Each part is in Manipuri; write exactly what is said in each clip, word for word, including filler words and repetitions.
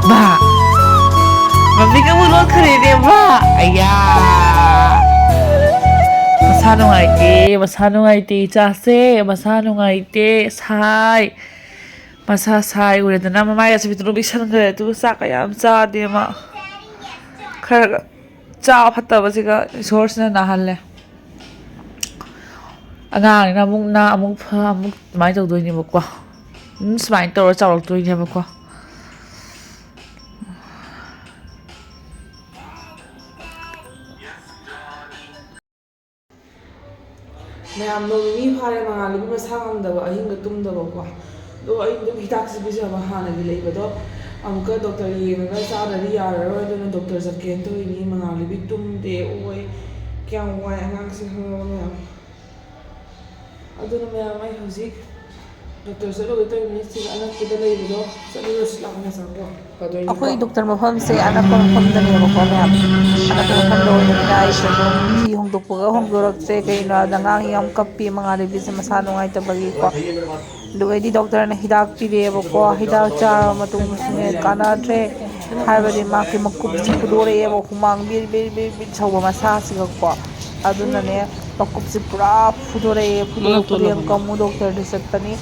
ꯕꯥ, ꯃꯝꯃꯤꯒ ꯑꯃꯨꯛ ꯂꯣꯟꯈ꯭ꯔꯦꯅꯦ, ꯕꯥ꯫ ꯑꯌꯥ꯫ ꯃꯁꯥ ꯅꯨꯡꯉꯥꯏꯇꯦ, ꯃꯁꯥ ꯅꯨꯡꯉꯥꯏꯇꯦ, ꯏꯆꯥꯁꯦ, ꯃꯁꯥ ꯅꯨꯡꯉꯥꯏꯇꯦ, ꯁꯥꯏ꯫ ꯃꯁꯥ ꯁꯥꯏ ꯎꯔꯦꯗꯅ, ꯃꯃꯥꯏꯒꯁꯦ ꯄꯤꯛꯇ꯭ꯔꯨ ꯄꯤꯛꯁꯟꯈ꯭ꯔꯦ, ꯑꯗꯨꯒ ꯆꯥꯛꯀ ꯌꯥꯝ ꯆꯥꯗꯦ ꯃꯥ꯫ ꯈꯔꯒ ꯆꯥꯕ ꯐꯠꯇꯕꯁꯤꯒ ꯏꯁꯣꯔꯁꯤꯅ ꯅꯥꯍꯜꯂꯦ꯫ ꯑꯉꯥꯡꯅꯤꯅ ꯑꯃꯨꯛ ꯅꯥ, ꯑꯃꯨꯛ ꯐ, ꯑꯃꯨꯛ ꯑꯗꯨꯃꯥꯏꯅ ꯇꯧꯗꯣꯏꯅꯦꯕꯀꯣ꯫ ꯑꯗꯨꯝ ꯁꯨꯃꯥꯏꯅ ꯇꯧꯔ ꯆꯥꯎꯔꯛꯇꯣꯏꯅꯦꯕꯀꯣ꯫ ꯃꯌꯥꯝ ꯅꯣꯡ ꯅꯤꯅꯤ ꯐꯥꯔꯦ ꯃꯉꯥꯜ ꯅꯨꯄꯤ ꯃꯁꯥ ꯉꯝꯗꯕ, ꯑꯍꯤꯡꯒ ꯇꯨꯝꯗꯕꯀꯣ꯫ ꯑꯗꯣ ꯑꯩ ꯑꯗꯨꯝ ꯍꯤꯗꯥꯛꯁꯦ ꯄꯤꯖꯕ, ꯍꯥꯟꯅꯒꯤ ꯂꯩꯕꯗꯣ ꯑꯃꯨꯛꯀ ꯗꯣꯛꯇꯔ ꯌꯦꯡꯉꯒ ꯆꯥꯗ꯭ꯔꯗꯤ ꯌꯥꯔꯔꯣꯏ, ꯑꯗꯨꯅ ꯗꯣꯛꯇꯔ ꯆꯠꯀꯦꯅ ꯇꯧꯔꯤꯅꯤ꯫ ꯃꯉꯥꯜ ꯅꯨꯄꯤ ꯇꯨꯝꯗꯦ, ꯑꯣꯏ, ꯀꯌꯥꯝ ꯋꯥꯏ ꯑꯉꯥꯡꯁꯦ, ꯈꯪꯉꯕ ꯃꯌꯥꯝ꯫ ꯑꯗꯨꯅ ꯃꯌꯥꯝ, ꯑꯩ ꯍꯧꯖꯤꯛ ꯗꯣꯛꯇꯔ ꯆꯠꯂꯨꯒꯦ ꯇꯧꯔꯤꯅꯤ꯫ ꯁꯤꯗ ꯑꯅꯛꯄꯗ ꯂꯩꯕꯗꯣ ꯆꯠꯂꯨꯔꯁꯤ ꯂꯥꯛꯑꯣ, ꯃꯆꯥꯀꯣ꯫ ꯐꯗꯣꯏꯅꯤꯀꯣ? ꯑꯩꯈꯣꯏ ꯗꯣꯛꯇꯔ ꯃꯐꯝꯁꯦ ꯑꯅꯛꯄ ꯃꯐꯝꯗꯅꯦꯕꯀꯣ ꯃꯌꯥꯝ꯫ ꯑꯅꯛꯄ ꯃꯐꯝꯗ ꯑꯣꯏꯕꯅꯤꯅ ꯑꯩꯁꯨ ꯑꯗꯨꯝ ꯐꯤ ꯍꯣꯡꯗꯣꯛꯄꯒ ꯍꯣꯡꯗꯣꯔꯛꯇ꯭ꯔꯦ꯫ ꯀꯩꯒꯤꯅꯣ ꯍꯥꯏꯕꯗ ꯑꯉꯥꯡ ꯌꯥꯝ ꯀꯞꯄꯤ, ꯃꯉꯥꯜ ꯅꯨꯄꯤꯁꯦ ꯃꯁꯥ ꯅꯨꯡꯉꯥꯏꯇꯕꯒꯤꯀꯣ꯫ ꯑꯗꯨꯒꯩꯗꯤ ꯗꯣꯛꯇꯔꯅ ꯍꯤꯗꯥꯛ ꯄꯤꯔꯛꯑꯦꯕꯀꯣ꯫ ꯍꯤꯗꯥꯛ ꯆꯥꯔꯕ ꯃꯇꯨꯡꯗꯁꯨꯅꯦ ꯀꯥꯟꯅꯗ꯭ꯔꯦ꯫ ꯍꯥꯏꯕꯗꯤ ꯃꯥꯒꯤ ꯃꯀꯨꯞꯁꯤ ꯐꯨꯗꯣꯔꯛꯑꯦꯕ, ꯍꯨꯃꯥꯡ ꯕꯤꯔ ꯕꯤꯔ ꯕꯤꯔ ꯕꯤꯔ ꯁꯧꯕ ꯃꯁꯥꯁꯤꯒꯀꯣ꯫ ꯑꯗꯨꯅꯅꯦ ꯃꯀꯨꯞꯁꯤ ꯄꯨꯔꯥ ꯐꯨꯗꯣꯔꯛꯑꯦ꯫ ꯐꯨꯗꯣꯔꯛꯄꯗꯒꯤ ꯑꯃꯨꯛꯀ ꯑꯃꯨꯛ ꯗꯣꯛꯇꯔꯗ ꯆꯠꯄꯅꯤ꯫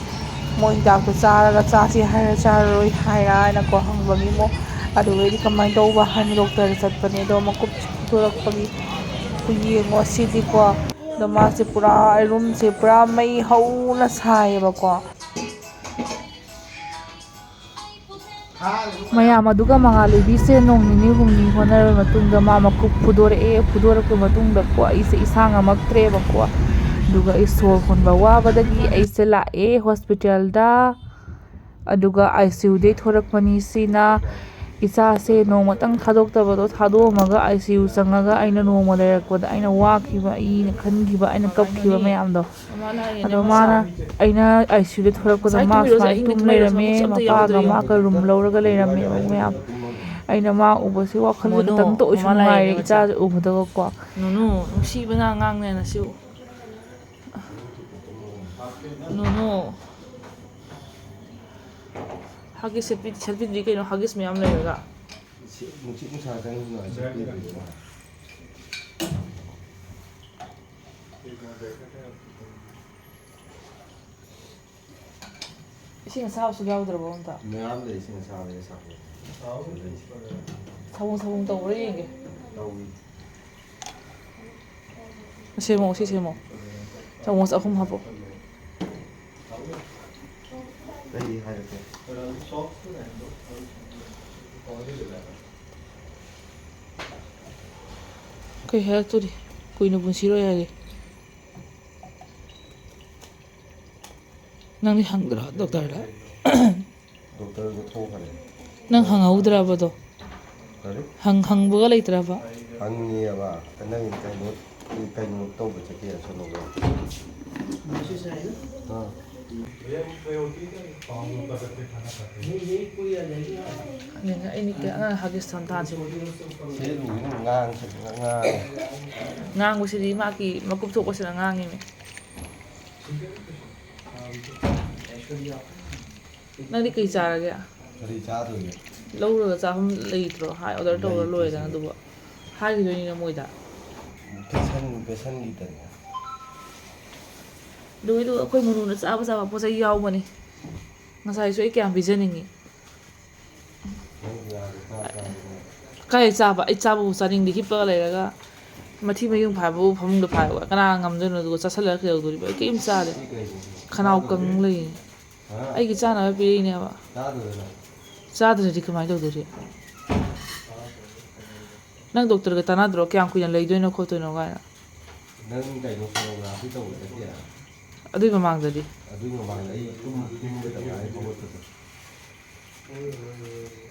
ꯃꯣꯏ ꯍꯤꯗꯥꯛꯇꯣ ꯆꯥꯔꯒ ꯆꯥꯁꯤ ꯍꯥꯏꯔ ꯆꯥꯔꯔꯣꯏ ꯍꯥꯏꯔ ꯍꯥꯏꯅꯀꯣ ꯍꯪꯕꯒꯤ ꯑꯃꯨꯛ꯫ ꯑꯗꯨꯒꯩꯗꯤ ꯀꯃꯥꯏꯅ ꯇꯧꯕ ꯍꯥꯏꯅ ꯗꯣꯛꯇꯔꯗ ꯆꯠꯄꯅꯦ꯫ ꯑꯗꯣ ꯃꯀꯨꯞꯁꯤ ꯐꯨꯗꯣꯔꯛꯄꯒꯤ ꯌꯦꯡꯉꯣ ꯁꯤꯗꯤꯀꯣ꯫ ꯑꯗꯣ ꯃꯥꯁꯦ ꯄꯨꯔꯥ ꯔꯨꯝꯁꯦ ꯄꯨꯔꯥ ꯃꯩ ꯍꯧꯅ ꯁꯥꯏꯌꯦꯕꯀꯣ꯫ ꯃꯌꯥꯝ ꯑꯗꯨꯒ ꯃꯉꯥꯜ ꯅꯨꯄꯤꯁꯦ ꯅꯣꯡ ꯅꯤꯅꯤ ꯍꯨꯝꯅꯤ ꯍꯣꯠꯅꯔꯕ ꯃꯇꯨꯡꯗ ꯃꯥ ꯃꯀꯨꯞ ꯐꯨꯗꯣꯔꯛꯑꯦ꯫ ꯐꯨꯗꯣꯔꯛꯄ ꯃꯇꯨꯡꯗꯀꯣ ꯑꯩꯁꯦ ꯏꯁꯥ ꯉꯝꯃꯛꯇ꯭ꯔꯦꯕꯀꯣ꯫ ꯑꯗꯨꯒ ꯑꯩ ꯁꯣꯔ ꯍꯣꯟꯕ ꯋꯥꯕꯗꯒꯤ ꯑꯩꯁꯦ ꯂꯥꯛꯑꯦ ꯍꯣꯁꯄꯤꯇꯥꯜꯗ꯫ ꯑꯗꯨꯒ ꯑꯥꯏ ꯁꯤ ꯌꯨꯗꯩ ꯊꯣꯔꯛꯄꯅꯤ꯫ ꯁꯤꯅ ꯏꯆꯥꯁꯦ ꯅꯣꯡꯃꯇꯪ ꯊꯥꯗꯣꯛꯇꯕꯗꯣ ꯊꯥꯗꯣꯛꯑꯝꯃꯒ ꯑꯥꯏ ꯁꯤ ꯌꯨ ꯆꯪꯉꯒ ꯑꯩꯅ ꯅꯣꯡꯃ ꯂꯩꯔꯛꯄꯗ ꯑꯩꯅ ꯋꯥꯈꯤꯕ, ꯑꯩꯅ ꯈꯟꯈꯤꯕ, ꯑꯩꯅ ꯀꯞꯈꯤꯕ ꯃꯌꯥꯝꯗꯣ꯫ ꯑꯗꯣ ꯃꯥꯅ, ꯑꯩꯅ ꯑꯥꯏ ꯁꯤ ꯌꯨꯗ ꯊꯣꯔꯛꯄꯗ ꯃꯥ ꯁꯨꯃꯥꯏꯅ ꯇꯨꯝ ꯂꯩꯔꯝꯃꯦ, ꯃꯄꯥꯒ ꯃꯥꯒ ꯔꯨꯝ ꯂꯧꯔꯒ ꯂꯩꯔꯝꯃꯦꯕ ꯃꯌꯥꯝ꯫ ꯑꯩꯅ ꯃꯥ ꯎꯕꯁꯦ ꯋꯥꯈꯜꯁꯦ ꯈꯤꯇꯪꯇ ꯑꯣꯏꯁꯨ ꯅꯨꯡꯉꯥꯏꯔꯦ ꯏꯆꯥꯁꯦ ꯎꯕꯗꯒꯀꯣ꯫ ꯅꯨꯅꯨ, ꯅꯨꯡꯁꯤꯕꯅ ꯑꯉꯥꯡꯅꯦ ꯅꯁꯤꯕꯨ꯫ ꯅꯨꯅꯨ꯫ ꯍꯒꯤꯁ ꯁꯦꯠꯄꯤ-, ꯁꯦꯠꯄꯤꯗ꯭ꯔꯤ ꯀꯩꯅꯣ, ꯍꯒꯤꯁ ꯃꯌꯥꯝ ꯂꯩꯔꯒ꯫ ꯁꯤ-, ꯅꯨꯡꯁꯤꯠ ꯅꯨꯡꯁꯥ ꯆꯪꯉꯤꯗꯅ ꯁꯦꯠꯄꯤꯗ꯭ꯔꯤꯗꯅ꯫ ꯏꯁꯤꯡ ꯑꯁꯥꯕꯁꯨ ꯌꯥꯎꯗ꯭ꯔꯕꯣ ꯑꯝꯇ? ꯃꯌꯥꯝ ꯂꯩ, ꯏꯁꯤꯡ ꯑꯁꯥꯕ ꯂꯩ, ꯑꯁꯥꯕ ꯂꯩ꯫ ꯁꯥꯕꯨꯟ ꯁꯥꯕꯨꯟ ꯇꯧꯕ꯭ꯔꯥ ꯌꯦꯡꯒꯦ꯫ ꯇꯧꯏ꯫ ꯁꯦꯝꯃꯣ, ꯁꯤ ꯁꯦꯝꯃꯣ꯫ ꯆꯥꯃꯁ ꯑꯍꯨꯝ ꯍꯥꯞꯄꯣ꯫ ꯑꯩ ꯍꯥꯏꯔꯛꯀꯦ꯫ ꯀꯩ ꯍꯥꯏꯔꯛꯇꯣꯔꯤ? ꯀꯨꯏꯅ ꯄꯨꯟꯁꯤꯔꯣꯏ ꯍꯥꯏꯔꯦ꯫ ꯅꯪꯗꯤ ꯍꯪꯗ꯭ꯔꯣ ꯗꯣꯛꯇꯔꯗ? ꯗꯣꯛꯇꯔꯗ ꯊꯣꯛꯈ꯭ꯔꯦ꯫ ꯅꯪ ꯍꯪꯍꯧꯗ꯭ꯔꯕꯗꯣ? ꯀꯔꯤ? ꯍꯪ-, ꯍꯪꯕꯒ ꯂꯩꯇ꯭ꯔꯕ? ꯍꯪꯉꯦꯕ, ꯅꯪ ꯀꯩꯅꯣ, ꯀꯩꯅꯣ ꯇꯧꯕ ꯆꯠꯀꯦ ꯁꯣꯅꯣꯒ꯫ ꯑꯥ꯫ ꯈꯪꯗꯦꯅꯦ, ꯑꯩ ꯅꯤꯛꯀꯤ ꯑꯉꯥꯡ ꯍꯒꯤꯁ ꯊꯝ ꯇꯥꯟꯁꯤꯕꯣ꯫ ꯁꯤ ꯂꯨꯏꯅ ꯉꯥꯡ-, ꯉꯥꯡ-, ꯉꯥꯡꯕꯁꯤꯗꯤ ꯃꯥꯒꯤ ꯃꯀꯨꯞ ꯊꯣꯛꯄꯁꯤꯅ ꯉꯥꯡꯉꯤꯃꯤ꯫ ꯅꯪꯗꯤ ꯀꯩ ꯆꯥꯔꯒꯦ? ꯀꯔꯤ ꯆꯥꯗꯣꯏꯅꯣ? ꯂꯧꯔꯒ ꯆꯥꯐꯝ ꯂꯩꯇ꯭ꯔꯣ? ꯍꯥꯏ, ꯑꯣꯔꯗꯔ ꯇꯧꯔ ꯂꯩꯇꯦ ꯂꯣꯏꯔꯦꯗꯅ ꯁꯤꯗ꯫ ꯑꯗꯨꯕꯨ꯫ ꯍꯥꯏꯈꯤꯗꯣꯏꯅꯤꯅ ꯃꯣꯏꯗ꯫ ꯕꯦꯁꯟ, ꯕꯦꯁꯟꯒꯤꯗꯅꯦ꯫ ꯂꯣꯏ, ꯂꯣꯏ, ꯑꯩꯈꯣꯏ ꯃꯨꯅꯨꯅ ꯆꯥꯕ ꯆꯥꯕ ꯄꯣꯠ ꯆꯩ ꯌꯥꯎꯕꯅꯤ꯫ ꯉꯁꯥꯏꯁꯨ ꯑꯩ ꯀꯌꯥꯝ ꯄꯤꯖꯅꯤꯡꯉꯤ꯫ ꯅꯪꯒꯤ ꯌꯥꯗ ꯆꯥ ꯆꯥꯗꯅ꯫ ꯀꯥꯏ ꯆꯥꯕ? ꯑꯩ ꯆꯥꯕꯕꯨ ꯆꯥꯅꯤꯡꯗꯦ꯫ ꯍꯤꯞꯄꯒ ꯂꯩꯔꯒ ꯃꯊꯤ ꯃꯌꯨꯡ ꯐꯥꯏꯕꯕꯨ ꯐꯃꯨꯡꯗ ꯐꯥꯏꯕ꯫ ꯀꯅꯥ ꯉꯝꯗꯣꯏꯅꯣ? ꯑꯗꯨꯒ ꯆꯥꯁꯤꯜꯂꯒ ꯀꯩꯗꯧꯗꯣꯔꯤꯕ? ꯑꯩ ꯀꯔꯤꯝ ꯆꯥꯗꯦ꯫ ꯁꯤ ꯀꯩꯅꯣ? ꯈꯅꯥꯎ ꯀꯪ ꯂꯩꯌꯦ꯫ ꯍꯥ? ꯑꯩꯒꯤ ꯆꯥꯅꯕ ꯄꯤꯔꯛꯏꯅꯦꯕ꯫ ꯆꯥꯗ꯭ꯔꯗꯤ ꯀꯃꯥꯏꯅ ꯇꯧꯗꯣꯔꯤ? ꯅꯪ ꯗꯣꯛꯇꯔꯒ ꯇꯥꯟꯅꯗ꯭ꯔꯣ? ꯀꯌꯥꯝ ꯀꯨꯏꯅ ꯂꯩꯗꯣꯏꯅꯣ ꯈꯣꯠꯇꯣꯏꯅꯣ ꯀꯥꯏꯅ? ꯅꯪ ꯀꯩꯅꯣ, ꯁꯣꯅꯣꯒ꯭ꯔꯥꯐꯤ ꯇꯧꯕ ꯆꯠꯀꯦ? ꯑꯗꯨꯏ ꯃꯃꯥꯡꯗꯗꯤ? ꯑꯗꯨꯏ ꯃꯃꯥꯡꯗ ꯑꯩ ꯇꯨꯝ-, ꯇꯨꯝꯕꯗ ꯉꯥꯏꯔꯤ ꯍꯧꯒꯠꯄꯗꯣ꯫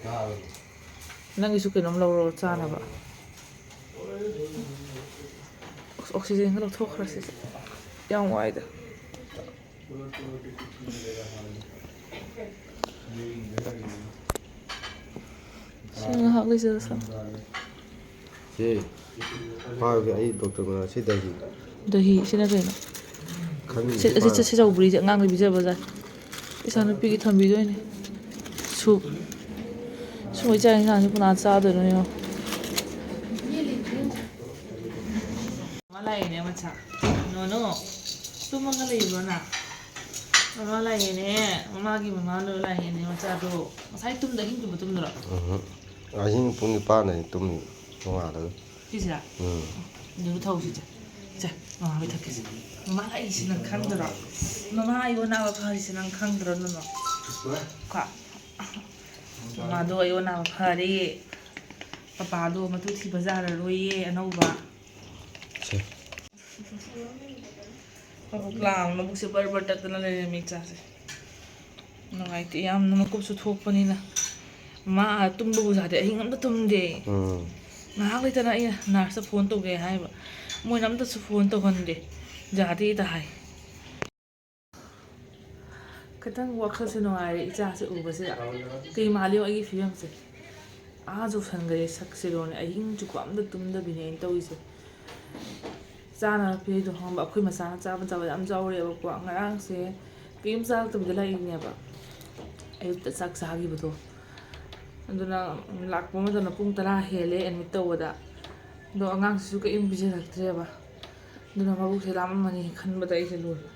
ꯇꯥꯔꯕꯣ? ꯅꯪꯒꯤꯁꯨ ꯀꯩꯅꯣꯝ ꯂꯧꯔꯣ ꯆꯥꯅꯕ꯫ ꯑꯣꯛꯁꯤꯖꯦꯟꯒ ꯂꯧꯊꯣꯛꯈ꯭ꯔꯁꯤꯁꯦ꯫ ꯌꯥꯝ ꯋꯥꯏꯗ꯫ ꯁꯤ ꯉꯥꯏꯍꯥꯛ ꯂꯩꯖꯔꯁꯅꯨ꯫ ꯁꯤ ꯄꯥꯏꯌꯨꯁꯦ, ꯑꯩ ꯗꯣꯛꯇꯔ ꯃꯅꯥꯛ, ꯁꯤ ꯗꯍꯤ꯫ ꯗꯍꯤ, ꯁꯤꯅ ꯀꯩꯅꯣ? ꯈꯪꯗꯦ, ꯁꯤ, ꯁꯤ ꯑꯁꯤ ꯄꯥꯏꯌꯨ꯫ ꯆꯠꯁꯤ ꯆꯧꯕ꯭ꯔꯤꯁꯦ ꯑꯉꯥꯡꯗ ꯄꯤꯖꯕ ꯖꯥꯠ꯫ ꯏꯆꯥꯅꯨꯄꯤꯒꯤ ꯊꯝꯕꯤꯗꯣꯏꯅꯦ꯫ ꯁꯨꯝꯕ ꯆꯥꯛ ꯌꯦꯟꯁꯥꯡꯁꯤ ꯀꯅꯥ ꯆꯥꯗꯣꯏꯅꯣ ꯌꯦꯡꯉꯣ꯫ ꯃꯃꯥ ꯂꯥꯛꯏꯅꯦ ꯃꯆꯥ꯫ ꯅꯣꯅꯣ꯫ ꯇꯨꯝꯃꯒ ꯂꯩꯕ꯭ꯔꯣ ꯅꯪ? ꯃꯃꯥ ꯂꯥꯛꯏꯅꯦ꯫ ꯃꯃꯥꯒꯤ ꯃꯃꯥ ꯂꯣꯏ ꯂꯥꯛꯏꯅꯦ ꯃꯆꯥꯗꯣ꯫ ꯉꯁꯥꯏ ꯇꯨꯝꯗ ꯑꯍꯤꯡ ꯇꯨꯝꯕ ꯇꯨꯝꯗ꯭ꯔꯣ? ꯎꯝ꯫ ꯑꯍꯤꯡ ꯄꯨꯡ ꯅꯤꯄꯥꯟꯗꯅꯤ ꯇꯨꯝꯃꯤ ꯅꯣꯡꯉꯥꯜꯂꯒ꯫ ꯁꯤꯁꯤꯔꯥ? ꯎꯝ꯫ ꯑꯗꯨ ꯊꯧꯁꯤꯁꯦ꯫ ꯁꯦ, ꯃꯃꯥ ꯍꯣꯏ ꯊꯛꯀꯦꯁꯦ꯫ ꯃꯃꯥ ꯂꯥꯛꯏꯁꯤ ꯅꯪ ꯈꯪꯗ꯭ꯔꯣ? ꯃꯃꯥ ꯑꯩ ꯑꯣꯟꯅꯕ ꯐꯔꯤꯁꯤ ꯅꯪ ꯈꯪꯗ꯭ꯔꯣ ꯅꯣꯅꯣ? ꯀꯣ? ꯃꯃꯥꯗꯣ ꯑꯩ ꯑꯣꯟꯅꯕ ꯐꯔꯦ꯫ ꯄꯄꯥꯗꯣ ꯃꯇꯨ ꯊꯤꯕ ꯌꯥꯔꯔꯣꯏꯌꯦ ꯑꯅꯧꯕ꯫ ꯁꯦ꯫ ꯃꯕꯨꯛ ꯂꯥꯝ-, ꯃꯕꯨꯛꯁꯦ ꯕꯔ ꯕꯔ ꯇꯠꯇꯅ ꯂꯩꯔꯦ ꯃꯤ ꯆꯥꯁꯦ꯫ ꯅꯨꯡꯉꯥꯏꯇꯦ ꯌꯥꯝꯅ ꯃꯀꯨꯞꯁꯨ ꯊꯣꯛꯄꯅꯤꯅ꯫ ꯃꯥ ꯇꯨꯝꯕꯕꯨ ꯌꯥꯗꯦ ꯑꯍꯤꯡ ꯑꯝꯇ ꯇꯨꯝꯗꯦ꯫ ꯎꯝ꯫ ꯉꯥꯏꯍꯥꯛ ꯂꯩꯇꯅ ꯑꯩꯅ ꯅꯔꯁꯇ ꯐꯣꯟ ꯇꯧꯒꯦ ꯍꯥꯏꯕ꯫ ꯃꯣꯏꯅ ꯑꯝꯇꯁꯨ ꯐꯣꯟ ꯇꯧꯍꯟꯗꯦ꯫ ꯌꯥꯗꯦꯗ ꯍꯥꯏ꯫ ꯈꯤꯇꯪ ꯋꯥꯈꯜꯁꯦ ꯅꯨꯡꯉꯥꯏꯔꯦ ꯏꯆꯥꯁꯦ ꯎꯕꯁꯤꯗ꯫ ꯀꯩ ꯃꯥꯜꯂꯤꯌꯣ ꯑꯩꯒꯤ ꯐꯤꯕꯝꯁꯦ꯫ ꯑꯥ ꯌꯧꯁꯟꯈ꯭ꯔꯦ ꯁꯛꯁꯦ ꯂꯣꯏꯅ꯫ ꯑꯍꯤꯡ ꯆꯨꯞꯄ ꯑꯝꯇ ꯇꯨꯝꯗꯕꯤꯅꯦ ꯑꯩꯅ ꯇꯧꯔꯤꯁꯦ꯫ ꯆꯥꯅꯕ ꯄꯤꯔꯤꯗꯣ ꯈꯪꯕ, ꯑꯩꯈꯣꯏ ꯃꯆꯥꯅ ꯆꯥꯕ ꯆꯥꯕ ꯌꯥꯝ ꯆꯥꯎꯔꯦꯕꯀꯣ꯫ ꯉꯔꯥꯡꯁꯦ ꯀꯔꯤꯝ ꯆꯥꯔꯛꯇꯕꯤꯗ ꯂꯥꯛꯏꯅꯦꯕ꯫ ꯑꯌꯨꯛꯇ ꯆꯥꯛ ꯆꯥꯈꯤꯕꯗꯣ꯫ ꯑꯗꯨꯅ ꯂꯥꯛꯄ ꯃꯇꯝꯗ ꯄꯨꯡ ꯇꯔꯥ ꯍꯦꯜꯂꯦ ꯑꯦꯗꯃꯤꯠ ꯇꯧꯕꯗ꯫ ꯑꯗꯣ ꯑꯉꯥꯡꯁꯤꯁꯨ ꯀꯔꯤꯝ ꯄꯤꯖꯔꯛꯇ꯭ꯔꯦꯕ꯫ ꯑꯗꯨꯅ ꯃꯕꯨꯛꯁꯦ ꯂꯥꯝꯃꯝꯃꯅꯤ ꯈꯟꯕꯗ ꯑꯩꯁꯦ ꯂꯣꯏꯔꯦ꯫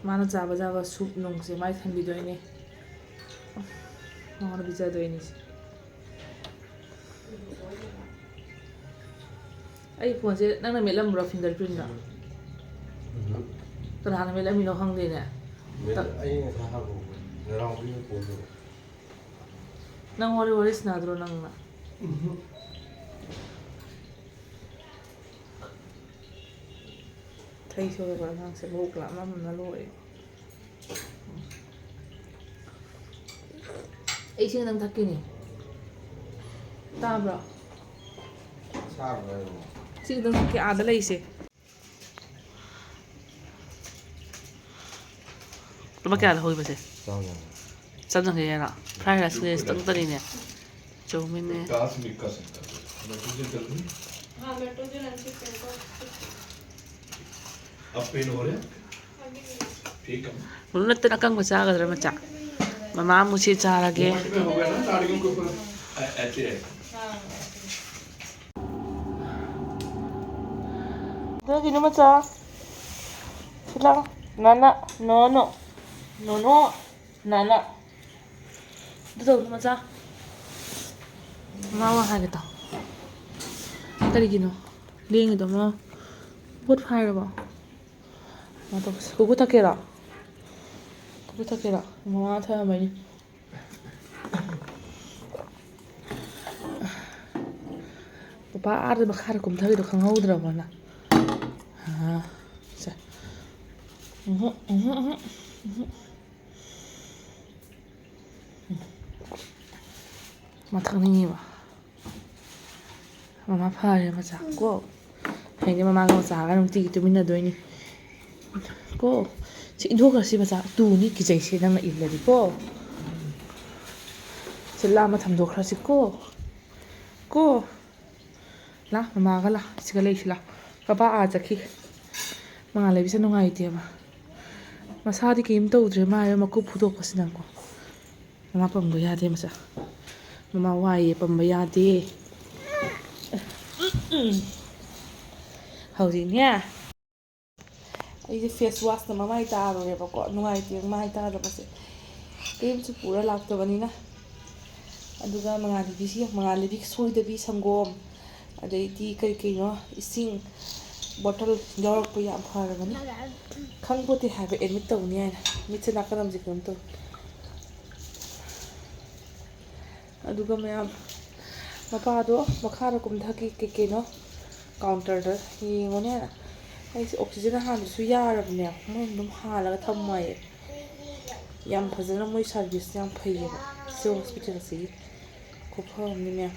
ꯃꯥꯅ ꯆꯥꯕ ꯆꯥꯕ ꯁꯨꯞ ꯅꯨꯡꯁꯦ ꯃꯥꯏ ꯊꯝꯕꯤꯗꯣꯏꯅꯦ꯫ ꯃꯉꯣꯟꯗ ꯄꯤꯖꯗꯣꯏꯅꯤꯁꯦ꯫ ꯑꯩ ꯐꯣꯟꯁꯦ ꯅꯪꯅ ꯃꯦꯠꯂꯝꯕ꯭ꯔꯣ ꯐꯤꯡꯒꯔ ꯄ꯭ꯔꯤꯟꯗꯣ? ꯎꯝ꯫ ꯀꯅꯥꯅ ꯃꯦꯠꯂꯝꯃꯤꯅꯣ ꯈꯪꯗꯦꯅꯦ꯫ ꯃꯦꯠ-, ꯑꯩ ꯉꯁꯥꯏ ꯍꯥꯞꯄꯛꯄꯅꯦ꯫ ꯅꯅꯥꯎꯄꯤꯅ ꯐꯣꯟ ꯇꯧꯔꯛꯑꯦ꯫ ꯅꯪ ꯋꯥꯔꯤ ꯋꯥꯔꯤ ꯁꯥꯟꯅꯗ꯭ꯔꯣ ꯅꯪꯅ? ꯎꯝ꯫ ꯊꯩ ꯁꯣꯏꯕ ꯑꯉꯥꯡꯁꯦ ꯃꯕꯨꯛ ꯂꯥꯝꯃꯝꯅ ꯂꯣꯏꯔꯦ꯫ ꯑꯩ ꯏꯁꯤꯡ ꯈꯤꯇꯪ ꯊꯛꯀꯦꯅꯦ꯫ ꯇꯥꯕ꯭ꯔꯣ? ꯁꯥꯕ꯭ꯔꯣ ꯍꯥꯏꯕꯣ? ꯏꯁꯤꯡ ꯈꯤꯇꯪ ꯊꯛꯀꯦ ꯑꯥꯗ ꯂꯩꯁꯦ꯫ ꯂꯨꯄꯥ ꯀꯌꯥ ꯂꯧꯍꯧꯔꯤꯕꯁꯦ? ꯆꯥꯝ ꯌꯥꯡꯈꯩ꯫ ꯆꯥꯝ ꯌꯥꯡꯈꯩ ꯍꯥꯏꯔꯣ? ꯐ꯭ꯔꯥꯏ ꯔꯥꯏꯁ ꯈꯛꯇꯅꯤꯅꯦ꯫ ꯆꯧꯃꯤꯟꯅꯦ꯫ ꯀꯥꯁ ꯃꯤꯛ ꯀꯥꯁ ꯃꯤꯛ ꯀꯥꯁ꯫ हाँ, मेट्रो जो लंच करते हैं, अब पेन हो रहे हैं? ठीक है। ꯃꯔꯨ ꯅꯠꯇꯅ ꯑꯀꯪꯕ ꯆꯥꯒꯗ꯭ꯔꯥ ꯃꯆꯥ? ꯃꯃꯥ ꯑꯃꯨꯛꯁꯤ ꯆꯥꯔꯒꯦ꯫ ꯑꯗꯨꯒꯤꯅꯣ ꯃꯆꯥ꯫ ꯁꯤꯂꯥ꯫ ꯅꯥꯅꯥ꯫ ꯅꯣꯅꯣ꯫ ꯅꯣꯅꯣ꯫ ꯅꯥꯅꯥ꯫ ꯑꯗꯨ ꯇꯧꯅꯨ ꯃꯆꯥ꯫ ꯃꯃꯥ ꯋꯥ ꯍꯥꯏꯒꯦ ꯇꯥꯎ꯫ ꯀꯔꯤꯒꯤꯅꯣ? ꯂꯦꯡꯉꯤꯗꯣ ꯃꯃꯥ꯫ ꯄꯣꯠ ꯐꯥꯏꯔꯕꯣ? ꯀꯃꯥꯏꯅ ꯇꯧꯕꯁꯦ? ꯀꯨꯀꯨ ꯊꯛꯀꯦꯔꯣ? ꯀꯨꯀꯨ ꯊꯛꯀꯦꯔꯣ? ꯃꯃꯥ ꯊꯛꯑꯝꯕꯩꯅꯤ꯫ ꯄꯄꯥ ꯑꯥꯗ ꯃꯈꯥꯗ ꯀꯨꯝꯊꯈꯤꯗꯣ ꯈꯪꯍꯧꯗ꯭ꯔꯕꯣ ꯅꯪ? ꯑꯥ, ꯁꯦ꯫ ꯎꯝꯍꯨꯝ, ꯎꯝꯍꯨꯝ, ꯎꯝꯍꯨꯝ, ꯎꯝꯍꯨꯝ꯫ ꯃꯥ ꯊꯛꯅꯤꯡꯉꯤꯕ꯫ ꯃꯃꯥ ꯐꯔꯦ ꯃꯆꯥ ꯀꯣ꯫ ꯍꯌꯦꯡꯗꯤ ꯃꯃꯥꯒ ꯃꯆꯥꯒ ꯅꯨꯡꯇꯤꯒꯤ ꯇꯨꯃꯤꯟꯅꯗꯣꯏꯅꯤ ꯀꯣ꯫ ꯁꯤ ꯏꯟꯊꯣꯛꯈ꯭ꯔꯁꯤ ꯃꯆꯥ꯫ ꯇꯨꯅꯤ ꯀꯤꯖꯩꯁꯦ ꯅꯪꯅ ꯏꯜꯂꯗꯤ ꯀꯣ꯫ ꯁꯤ ꯂꯥꯞꯅ ꯊꯝꯗꯣꯛꯈ꯭ꯔꯁꯤ ꯀꯣ꯫ ꯀꯣ꯫ ꯂꯥ, ꯃꯃꯥꯒ ꯂꯥ꯫ ꯁꯤꯒ ꯂꯩꯁꯤ ꯂꯥ꯫ ꯄꯄꯥ ꯑꯥ ꯆꯠꯈꯤ꯫ ꯃꯉꯥ ꯂꯩꯕꯤꯁꯦ ꯅꯨꯡꯉꯥꯏꯇꯦꯕ꯫ ꯃꯁꯥꯗꯤ ꯀꯩꯝ ꯇꯧꯗ꯭ꯔꯦ, ꯃꯥ ꯍꯥꯏꯕ ꯃꯀꯨ ꯐꯨꯗꯣꯛꯄꯁꯤꯅꯀꯣ꯫ ꯃꯃꯥ ꯄꯝꯕ ꯌꯥꯗꯦ ꯃꯆꯥ꯫ ꯃꯃꯥ ꯋꯥꯏꯌꯦ ꯄꯝꯕ ꯌꯥꯗꯦ꯫ ꯍꯧꯖꯤꯛꯅꯦ ꯑꯩꯁꯦ ꯐꯦꯁ ꯋꯥꯁꯅ ꯃꯃꯥꯏ ꯇꯥꯔꯨꯔꯦꯕꯀꯣ꯫ ꯅꯨꯡꯉꯥꯏꯇꯦ ꯃꯃꯥꯏ ꯇꯥꯗꯕꯁꯦ꯫ ꯀꯔꯤꯝꯁꯨ ꯄꯨꯔ ꯂꯥꯛꯇꯕꯅꯤꯅ꯫ ꯑꯗꯨꯒ ꯃꯉꯥꯜ ꯂꯩꯕꯤꯁꯤ ꯌꯦꯡꯉꯨ꯫ ꯃꯉꯥꯜ ꯂꯩꯕꯤ ꯁꯣꯏꯗꯕꯤ ꯁꯪꯒꯣꯝ, ꯑꯗꯩꯗꯤ ꯀꯔꯤ ꯀꯩꯅꯣ, ꯏꯁꯤꯡ ꯕꯣꯇꯜ ꯌꯥꯎꯔꯛꯄ ꯌꯥꯝ ꯐꯔꯕꯅꯤ꯫ ꯈꯪꯄꯣꯠꯇꯦ ꯍꯥꯏꯕ ꯑꯦꯗꯃꯤꯠ ꯇꯧꯅꯤ ꯍꯥꯏꯅ꯫ ꯃꯤꯠꯁꯦ ꯅꯥꯀꯟ ꯑꯃꯁꯦ ꯀꯩꯅꯣꯝ ꯇꯧꯏ꯫ ꯑꯗꯨꯒ ꯃꯌꯥꯝ, ꯃꯄꯥꯗꯣ ꯃꯈꯥꯗ ꯀꯨꯝꯊꯈꯤ, ꯀꯩ ꯀꯩꯅꯣ ꯀꯥꯎꯟꯇꯔꯗ ꯌꯦꯡꯉꯨꯅꯦ ꯍꯥꯏꯅ꯫ ꯑꯩꯁꯦ ꯑꯣꯛꯁꯤꯖꯟ ꯍꯥꯟꯕꯁꯨ ꯌꯥꯔꯕꯅꯦ, ꯃꯣꯏꯅ ꯑꯗꯨꯝ ꯍꯥꯜꯂꯒ ꯊꯝꯃꯣ ꯍꯥꯏꯌꯦ꯫ ꯌꯥꯝ ꯐꯖꯅ ꯃꯣꯏ ꯁꯥꯔꯚꯤꯁ ꯌꯥꯝ ꯐꯩꯌꯦꯕ ꯁꯤ ꯍꯣꯁꯄꯤꯇꯥꯜꯁꯤꯒꯤ꯫ ꯈꯨꯐ ꯑꯃꯅꯤ ꯃꯌꯥꯝ꯫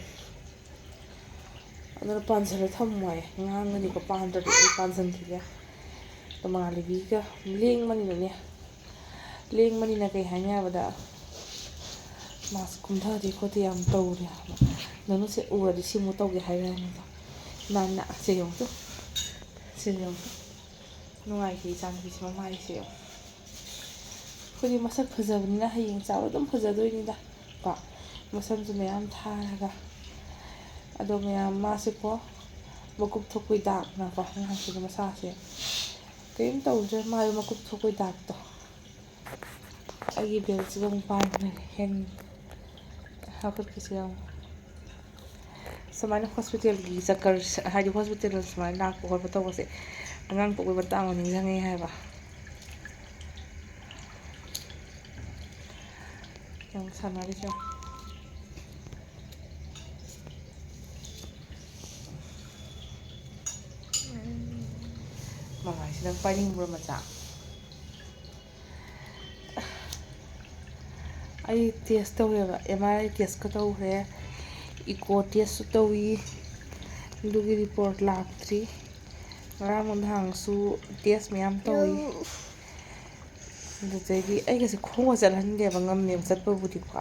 ꯑꯗꯨꯅ ꯄꯥꯟꯁꯤꯜꯂ ꯊꯝꯃꯣ ꯍꯥꯏꯌꯦ꯫ ꯉꯥꯡꯒꯅꯤꯀꯣ, ꯄꯥꯟꯗ꯭ꯔꯗꯤ ꯑꯩ ꯄꯥꯟꯁꯤꯟꯈꯤꯒꯦ꯫ ꯑꯗꯣ ꯃꯉꯥꯜ ꯂꯩꯕꯤꯒ ꯂꯦꯡꯕꯅꯤꯅꯅꯦ, ꯂꯦꯡꯕꯅꯤꯅ ꯀꯩ ꯍꯥꯏꯅꯤ ꯍꯥꯏꯕꯗ, ꯃꯥꯁꯦ ꯀꯨꯝꯊꯗꯦ ꯈꯣꯠꯇꯦ ꯌꯥꯝ ꯇꯧꯔꯦ ꯍꯥꯏꯕ꯫ ꯅꯪꯅ ꯁꯦ ꯎꯔꯗꯤ ꯁꯤꯃꯨꯛ ꯇꯧꯒꯦ ꯍꯥꯏꯔꯛꯑꯅꯤꯗꯣ꯫ ꯅꯥꯟꯅ ꯁꯦ ꯌꯦꯡꯉꯨ ꯇꯨ꯫ ꯁꯦ ꯌꯦꯡꯉꯨ ꯇꯨ꯫ ꯅꯨꯡꯉꯥꯏꯇꯦ ꯏꯆꯥꯅꯨꯄꯤꯁꯦ ꯃꯃꯥꯏꯁꯦ ꯌꯦꯡꯉꯨ꯫ ꯑꯩꯈꯣꯏꯗꯤ ꯃꯁꯛ ꯐꯖꯕꯅꯤꯅ ꯍꯌꯦꯡ ꯆꯥꯎꯔ ꯑꯗꯨꯝ ꯐꯖꯗꯣꯏꯅꯤꯗ ꯀꯣ꯫ ꯃꯁꯝꯁꯨ ꯃꯌꯥꯝ ꯊꯥꯔꯒ꯫ ꯑꯗꯣ ꯃꯌꯥꯝ ꯃꯥꯁꯦꯀꯣ, ꯃꯀꯨꯞ ꯊꯣꯛꯄꯩ ꯗꯥꯛꯅꯀꯣ, ꯉꯥꯏꯍꯥꯛꯁꯤꯗ ꯃꯁꯥꯁꯦ ꯀꯔꯤꯝ ꯇꯧꯗ꯭ꯔꯦ, ꯃꯥꯗꯣ ꯃꯀꯨꯞ ꯊꯣꯛꯄꯩ ꯗꯥꯛꯇꯣ꯫ ꯑꯩꯒꯤ ꯕꯦꯜꯁꯤꯒ ꯑꯃꯨꯛ ꯄꯥꯟꯈ꯭ꯔꯦ, ꯍꯦꯟ ꯍꯥꯞꯀꯠꯄꯁꯤꯒ ꯑꯃꯨꯛ꯫ ꯁꯨꯃꯥꯏꯅ ꯍꯣꯁꯄꯤꯇꯥꯜꯒꯤ ꯆꯛꯀꯔ, ꯍꯥꯏꯗꯤ ꯍꯣꯁꯄꯤꯇꯥꯜꯗ ꯁꯨꯃꯥꯏꯅ ꯂꯥꯛꯄ ꯈꯣꯠꯄ ꯇꯧꯕꯁꯦ, ꯑꯉꯥꯡ ꯄꯣꯛꯄꯩ ꯃꯇꯥꯡ ꯑꯃ ꯅꯤꯡꯁꯤꯡꯉꯦ ꯍꯥꯏꯕ꯫ ꯌꯥꯝ ꯁꯥꯟꯅꯔꯤꯁꯦ꯫ ꯃꯃꯥꯏꯁꯤ ꯅꯪ ꯄꯥꯏꯅꯤꯡꯕ꯭ꯔꯣ, ꯃꯆꯥ? ꯑꯩ ꯇꯦꯁ ꯇꯧꯔꯦꯕ, ꯑꯦꯝ ꯑꯥꯔ ꯑꯥꯏ ꯇꯦꯁꯀ ꯇꯧꯈ꯭ꯔꯦ, ꯏꯀꯣ ꯇꯦꯁꯁꯨ ꯇꯧꯏ, ꯑꯗꯨꯒꯤ ꯔꯤꯄꯣꯔꯠ ꯂꯥꯛꯇ꯭ꯔꯤ꯫ ꯉꯔꯥꯡ ꯅꯨꯡꯗꯥꯡꯁꯨ ꯇꯦꯁ ꯃꯌꯥꯝ ꯇꯧꯏ꯫ ꯑꯗꯨꯗꯒꯤ ꯑꯩꯒꯁꯦ ꯈꯣꯡꯒ ꯆꯠꯍꯟꯗꯦꯕ, ꯉꯝꯃꯦꯕ ꯆꯠꯄꯕꯨꯗꯤꯀꯣ꯫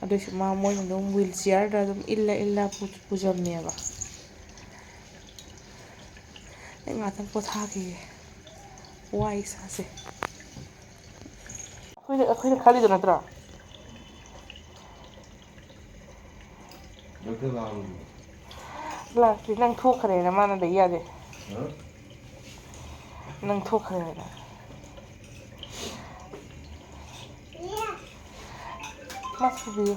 ꯑꯗꯨꯏꯁꯨ ꯃꯥ, ꯃꯣꯏꯅ ꯑꯗꯨꯝ ꯋꯤꯜ ꯆꯤꯌꯔꯗ ꯑꯗꯨꯝ ꯏꯜꯂ ꯏꯜꯂ ꯄꯨ-, ꯄꯨꯖꯕꯅꯦꯕ꯫ ꯑꯩ ꯉꯥꯛꯇꯪ ꯄꯣꯊꯥꯈꯤꯒꯦ, ꯋꯥꯏ ꯏꯁꯥꯁꯦ꯫ ꯑꯩꯈꯣꯏꯅ, ꯑꯩꯈꯣꯏꯅ ꯈꯜꯂꯤꯗꯣ ꯅꯠꯇ꯭ꯔꯣ? ꯂꯥꯛꯇ꯭ꯔꯤ, ꯅꯪ ꯊꯣꯛꯈ꯭ꯔꯦꯅ ꯃꯥꯅ ꯂꯩ ꯌꯥꯗꯦ꯫ ꯍꯥ? ꯅꯪ ꯊꯣꯛꯈ꯭ꯔꯦꯅ꯫ ꯃꯥ ꯄꯨꯕꯤꯌꯨ꯫